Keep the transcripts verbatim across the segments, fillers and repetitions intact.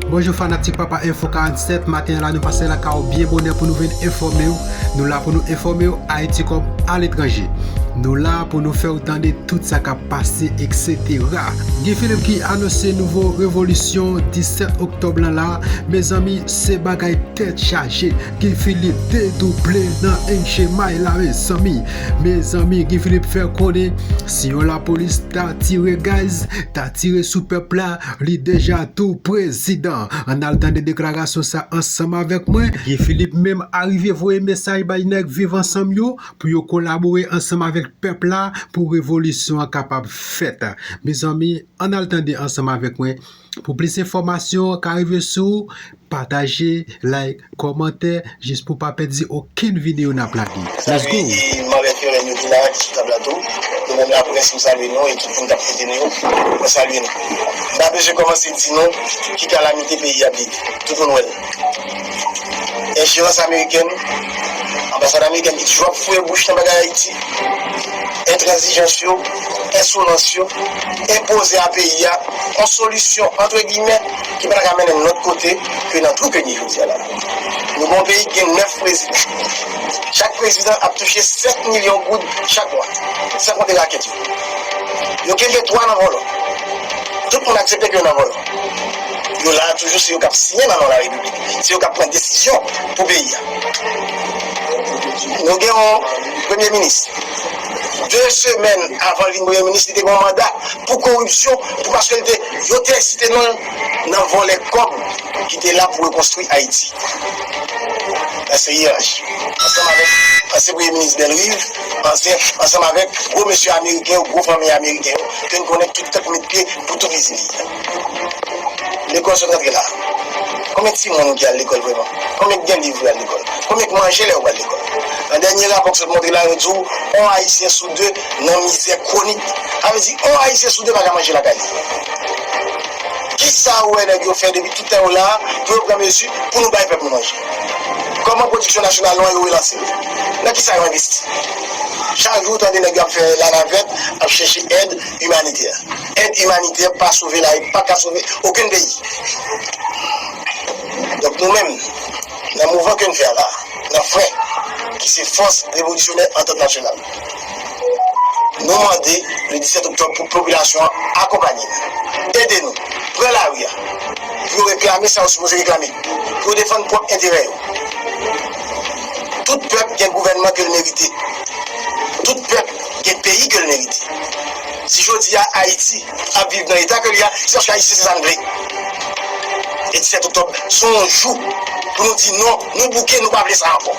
Bonjou fanatik Papa Info karannsèt, maten an la nou pase lakay ou byen bonè pou nou vin enfòme w. Nou la pou nou enfòme w Ayiti kòm aletranje. Nou la pou nou fè w tande tout sa k ap pase, et cetera. Guy Philippe ki anonse nouvo revolisyon disèt oktòb lan la, mezanmi, se bagay tèt chaje. Guy Philippe dedouble nan enchemay la, mezanmi. Mezanmi, Guy Philippe fè konnen si yon lapolis ta tire gaz, ta tire sou pèp la, li deja tou prezidan. Ann al tande deklarasyon sa ansanm avèk mwen. Guy Philippe menm arive voye mesaj bay nèg Viv Ansanm yo pou yo kolabore ansanm avèk pèp la pou revolisyon an kapab fèt. Mezanmi, ann al tande ansanm avèk mwen. Pou plis enfòmasyon ka rive sou ou, pataje, like, kòmantè, jis pou pa pèdi okenn videyo n ap lage. Let's go! Salye e manm F R N yo ki la, ki sou tab la tou. Nou menm laprès, nou salye nou e tout moun k ap koute nou yo, mwen salye nou. M pa bezwen kòmanse di nou ki kalamite peyi a ap viv. Tout moun wè l. Enjerans amerikèn, anbasad amerikèn ki toujou ap foure bouch nan bagay Ayiti, entranzijans yo, ensolans yo, enpoze a peyi a yon solisyon, antre gimè, ki pa ta ka mennen n lòt kote ke nan twou ke n ye jodi a la. Nou gen yon peyi ki gen nèf prezidan. Chak prezidan ap touche sèt milyon goud chak mwa, san konte rakèt yo. Yo kenbe twa nan vòlò. Tout moun aksepte ke yo nan vòlò. Yo la toujou, se yo k ap siyen nan non Larepiblik. Se yo k ap pran desizyon pou peyi a. Nou gen yon premye minis. De semèn avan l vin premye minis, li te gen yon manda pou koripsyon, pou paske l te, yo te site non l nan vòlè kòb ki te la pou rekonstwi Ayiti. Ansyen I R H. Ansanm avèk ansyen premye minis Bellerive, ansyen, ansanm avèk gwo mesye ameriken yo, gwo fanmi ameriken yo, ke n konnen ki tout tèt met pye pou tou vizibilite. Lekòl sot rantre la. Konbyen timoun ki al lekòl vrèman? Konbyen k gen liv pou y al lekòl? Konbyen k manje lè yo pral lekòl? Nan dènye rapò k sot montre la, yo di w, yon Ayisyen sou de nan mizè kwonik. Sa vle di, yon Ayisyen sou de pa ka manje lakay li. Kisa ou wè nèg yo fè depi tout tan yo la a pou yo pran mezi pou nou bay pèp nou manje? Kòman pwodiksyon nasyonal nou an yo relanse l? Nan kisa yo envesti? Chak jou ou tande nèg yo ap fè lanavèt, ap chèche èd imanitè. Èd imanitè pa sove lavi, pa ka sove okenn peyi. Donk nou menm, nan mouvman ke n fè a la, nan frè, ki se Fòs Revolisyonè Antant Nasyonal, nou mande le disèt oktòb pou popilasyon an akonpanye nou, ede nou, pran lari a, pou yo reklame sa yo sipoze reklame, pou yo defann pwòp enterè yo. Tout pèp gen gouvènman ke l merite. Tout pèp gen peyi ke l merite. Si jodi a Ayiti ap viv nan eta ke l ye a, se paske Ayisyen se sa n vle. E disèt oktòb, se yon jou pou nou di non, nou bouke, nou pa vle sa ankò.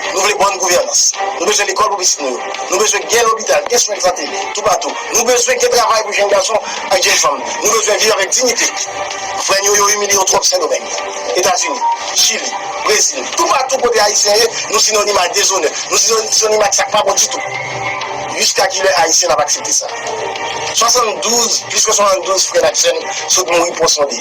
Nou vle bòn gouvènans. Nou bezwen lekòl pou pitit nou yo. Nou bezwen gen lopital, gen swen sante toupatou. Nou bezwen gen travay pou jèn gason ak jèn fanm. Nou bezwen viv avèk diyite. Frè n yo, yo imilye yo twòp Sendomeng, Etazini, Chili, Brezil. Toupatou kote Ayisyen ye, nou sinonim a dezonè. Nou sinonim ak sa k pa bon ditou. Jiska kilè Ayisyen n ap aksepte sa? Swasanndouz, plis ke swasanndouz frè n ak sè n sot mouri pon sonde.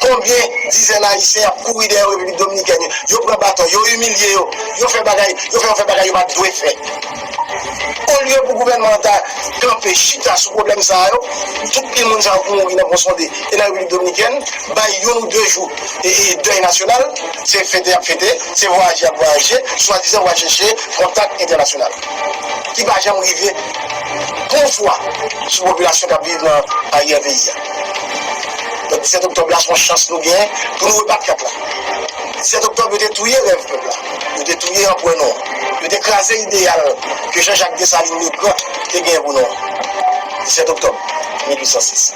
Konbyen dizèn Ayisyen ap kouri dèyè Repiblik Dominikèn yo? Yo pran baton, yo imilye yo, yo fè bagay, yo fè, yo fè bagay yo pa t dwe fè. Olye pou gouvènman an ta kanpe, chita sou pwoblèm sa a yo, tout pil moun sa yo pou mouri nan pon sonde e nan Repiblik Dominikèn, bay youn ou de jou e, e dèy nasyonal, se fete y ap fete, se vwayaje y ap vwayaje, swadizan w al chèche kontak entènasyonal ki pa janm rive yon fwa sou popilasyon k ap viv nan aryè peyi a. Donk, disèt oktòb la, se yon chans nou genyen pou nou rebat kat la. Disèt oktòb, yo te touye rèv pèp la. Yo te touye anperè nou an. Yo te kraze ideyal ke Jean-Jacques Dessalines Legrand te genyen pou nou an. Disèt oktòb mil uit san sis.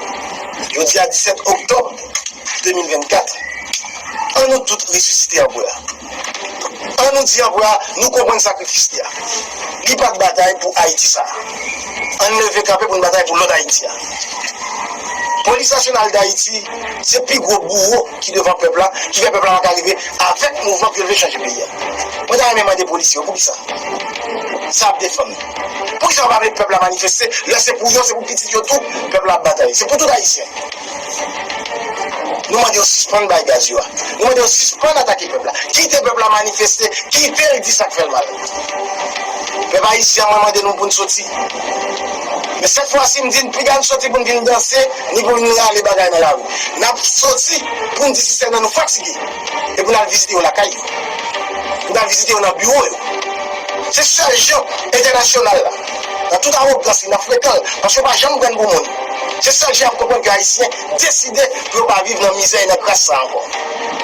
Jodi a, disèt oktòb de mil vennkat, an nou tout resisite anperè a. An nou di anperè a, nou konprann sakrifis li a. Li pa t batay pou Ayiti sa a. Ann leve kanpe pou n batay pou lòt Ayiti a. Polis Nasyonal Dayiti se pi gwo bouwo ki devan pèp la, ki fè pèp la pa ka rive avèk mouvman pou yo vle chanje peyi a. Mwen ta renmen mande polisye yo, poukisa? Sa ap defann. Poukisa yo pa vle pèp la manifeste? Lè se pou yo, se pou pitit yo tou, pèp la ap batay. Se pou tout Ayisyen. Nou mande yo sispann bay gaz yo a. Nou mande yo sispann atake pèp la. Kite pèp la manifeste, kite l di sa k fè l mal. Pèp ayisyen an, mwen mande nou pou n soti. Sèt fwa si m di n piga n soti pou n vin danse, ni pou n vin rale bagay nan lari. N ap soti pou n di sistèm nan nou fatige. E pou n al vizite yo lakay yo. Pou n al vizite yo nan biwo yo. Se sèl jan entènasyonal la, nan tout awogans li, nan frekan l, paske yo pa janm pran n pou moun. Se sèl jan y ap konprann ke Ayisyen deside pou yo pa viv nan mizè e nan kras sa ankò.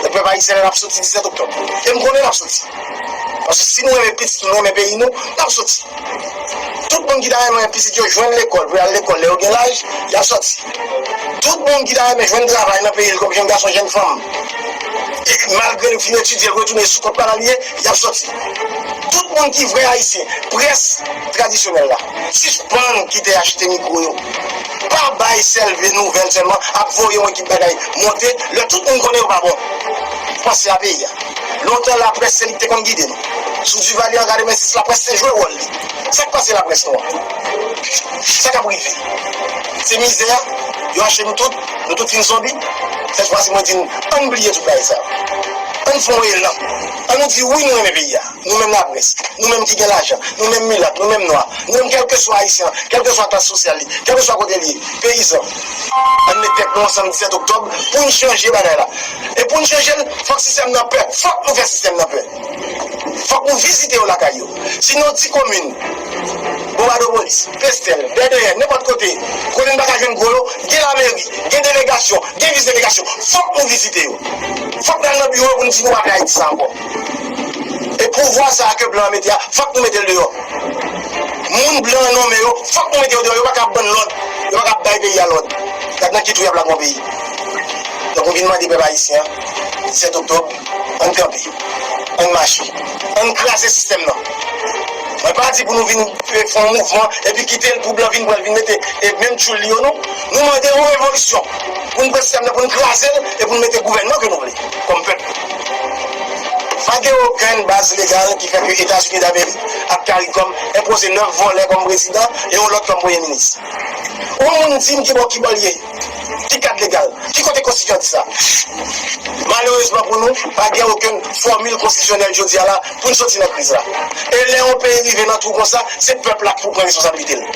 Lè pèp ayisyen la, n ap soti disèt oktòb. E m konnen n ap soti. Paske si nou renmen pitit nou, nou renmen peyi nou, n ap soti. Tout moun ki ta renmen pitit yo jwenn lekòl, pou y al lekòl lè yo gen laj, y ap soti. Tout moun ki ta renmen jwenn travay nan peyi l kòm jèn gason, jèn fanm, e malgre li fin etidye, l retounen sou kont pa l al ye, y ap soti. Tout moun ki vrè Ayisyen, près tradisyonèl la, sispann kite achte mikwo yo. Pa bay sèl vye nouvèl sèlman, ap voye yon ekip bagay monte, lè tout moun konnen yo pa bon. Panse a peyi a. Lontan laprès se li ki te konn gide nou. Sou Duvalier an ka de men sis laprès te jwe wòl li. Sa k pase laprès nou an? Sa k ap rive? Se mizè a, yo achte nou tout, nou tout fin zonbi. Sèt fwa si mwen di n, ann bliye tout bagay sa yo. Ann fè yon elan. Ann nou di wi nou renmen peyi a. Nou menm laprès, nou menm ki gen lajan, nou menm milat, nou menm nwa, nou menm kèlkeswa ayisyen, kèlkeswa klas sosyal li, kèlkeswa kote li ye, peyizan. Ann met tèt nou ansanm disèt oktòb pou n chanje bagay la. E pou n chanje l, fòk sistèm nan pè. Fòk nou fè sistèm nan pè. Fòk nou vizite yo lakay yo. Si nan yon ti komin, Bonbadopolis, Pestèl, Bèdèyè, nenpòt kote, kote n pa ka jwenn gwo yo, gen lameri, gen delegasyon, gen vis delegasyon. Fòk nou vizite yo. Fòk n al nan biwo yo pou n di nou pa vle Ayiti sa ankò. E pouvwa sa a ke blan an mete a, fòk nou mete l deyò. Moun blan an nonmen yo, fòk nou mete yo deyò. Yo pa ka ap ban n lòd. Yo pa ka ap bay peyi a lòd. Gad nan ki twou y ap lage yon peyi. Donk, m vin mande pèp ayisyen an, disèt oktòb, ann kanpe, ann mache, ann kraze sistèm nan. Mwen pa di pou nou vin fè yon mouvman epi kite l pou blan vin pran l vin mete e menm tchoul li yo, non. Nou mande yon revolisyon pou n pran sistèm nan, pou n kraze l e pou n mete gouvènman ke nou vle kòm pèp. Pa gen okenn baz legal ki fè ke Etazini Damerik ak CARICOM enpoze nèf vòlè kòm prezidan e yon lòt kòm premye minis. Yon moun di m ki bò, ki bò l ye, ki kad legal, ki kote konstitiyon di sa? Malerezman pou nou, pa gen okenn fòmil konstitisyonèl jodi a la pou n soti nan kriz la. E lè yon peyi rive nan twou konsa, se pèp la ki pou pran responsabilite l.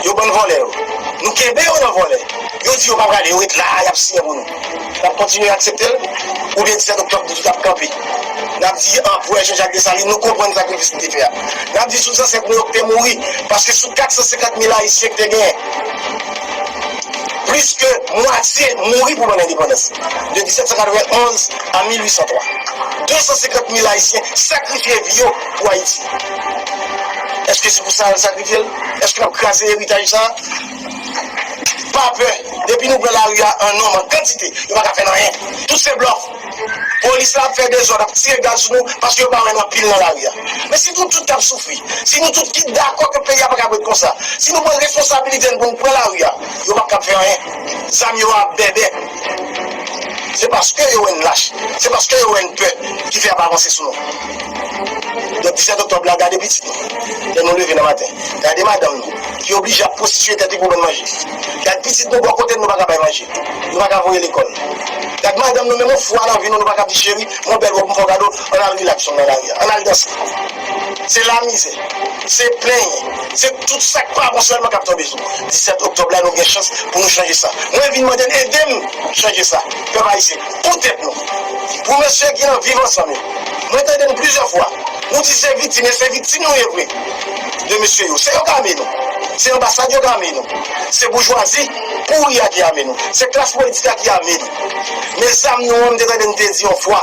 Yo ban n vòlè yo. Nou kenbe yo nan vòlè. Yo di yo pa prale, yo ret la, y ap siyen pou nou. N ap kontinye aksepte l, oubyen disèt oktòb nou tout ap kanpe. N ap di anperè Jean Jacques Dessalines, nou konprann sakrifis li te fè a. N ap di sou zansèt nou yo ki te mouri, paske sou kat san senkant mil Ayisyen ki te genyen, plis ke mwatye mouri pou bann endepandans, de disèt san katrevenn onz a mil uit san twa. De san senkant mil Ayisyen sakrifye vi yo pou Ayiti. Èske se pou sa n sakrifye l? Èske n ap kraze eritaj sa a? Pa pè. Depi nou pran lari a an nonm, an kantite, yo pa ka fè n anyen. Tout se blòf. Polis la ap fè dezòd, ap tire gaz sou nou, paske yo pa wè n anpil nan lari a. Men si nou tout t ap soufri, si nou tout ki dakò ke peyi a pa ka ret konsa, si nou pran responsabilite n pou n pran lari a, yo p ap kab fè anyen. Zam yo ap bèbè. Se paske yo wè n lach, se paske yo wè n pè ki fè y ap avanse sou nou. Donk, disèt oktòb la, gade pitit nou, lè nou leve nan maten. Gade madanm nou, ki oblije ap pwostitiye tèt li pou ban n manje. Gad pitit nou bò kote n, nou pa ka bay manje. Nou pa ka voye lekòl. Gad madanm nou, menm yon fwa nan vi nou, nou pa ka di, cheri, m yon bèl wòb m fè w kado, ann al rilaks nou nan lari a, ann al danse. Se lamizè, se plenyen, se tout sa k pa bon sèlman k ap tonbe sou nou. Disèt oktòb la, nou gen chans pou nou chanje sa. Mwen vin mande n ede m chanje sa. Pèp ayisyen, pou tèt nou, pou mesye ki nan Viv Ansanm yo. Mwen tande n plizyè fwa. Nou di se viktim, e se viktim nou ye vre. De mesye yo. Se yo k ame nou. Se anbasad yo k ame nou. Se boujwazi pouri a ki ame nou. Se klas politik la ki ame nou. Men zam nou an, m te tande n te di yon fwa,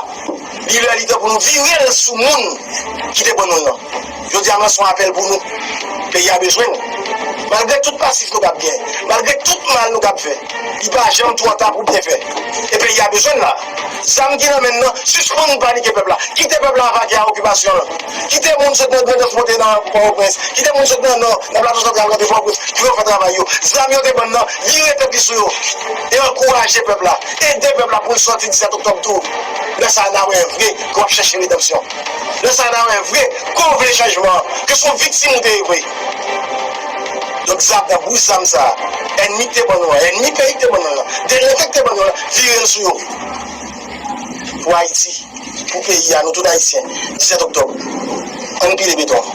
li lè li tan pou nou vire l sou moun ki te ban nou l lan. Jodi a, m lanse yon apèl pou nou. Peyi a bezwen nou. Malgre tout pasif nou kab gen, malgre tout mal nou kab fè, li pa janm twò ta pou byen fè. E peyi a bezwen n la. Zam ki nan men n nan, sispann panike pèp la. Kite pèp la avake a okipasyon l. Kite moun sot nan Grandans monte nan Pòtoprens. Kite moun sot nan Nò, nan Plato Santral rantre Pòtoprens pou yo fè travay yo. Zam yo te ban n nan, vire tèt li sou yo. E ankouraje pèp la. Ede pèp la pou l sòti disèt oktòb tou. Lè sa a, n a wè vre ke w ap chèche redanmsyon. Lè sa a, n a wè vre ke w vle chanjman an, ke se yon viktim ou te ye vre. Donk, zam nan, bouch zam sa a, ènmi k te ban nou an, ènmi peyi k te ban nou an, delenke k te ban nou an, vire l sou yo. Pou Ayiti, pou peyi a, nou tout Ayisyen, disèt oktòb, ann pile beton.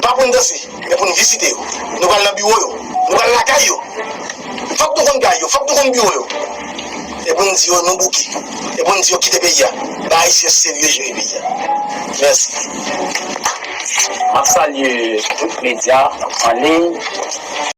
Pa pou n danse. Men pou nou vizite yo. Nou pral nan biwo yo. Nou pral lakay yo. Fòk nou konn kay yo. Fòk nou konn biwo yo. E pou n di yo nou bouke. E pou n di yo kite peyi a. Bay Ayisyen serye jere peyi a. Mèsi. M ap salye tout medya an liy.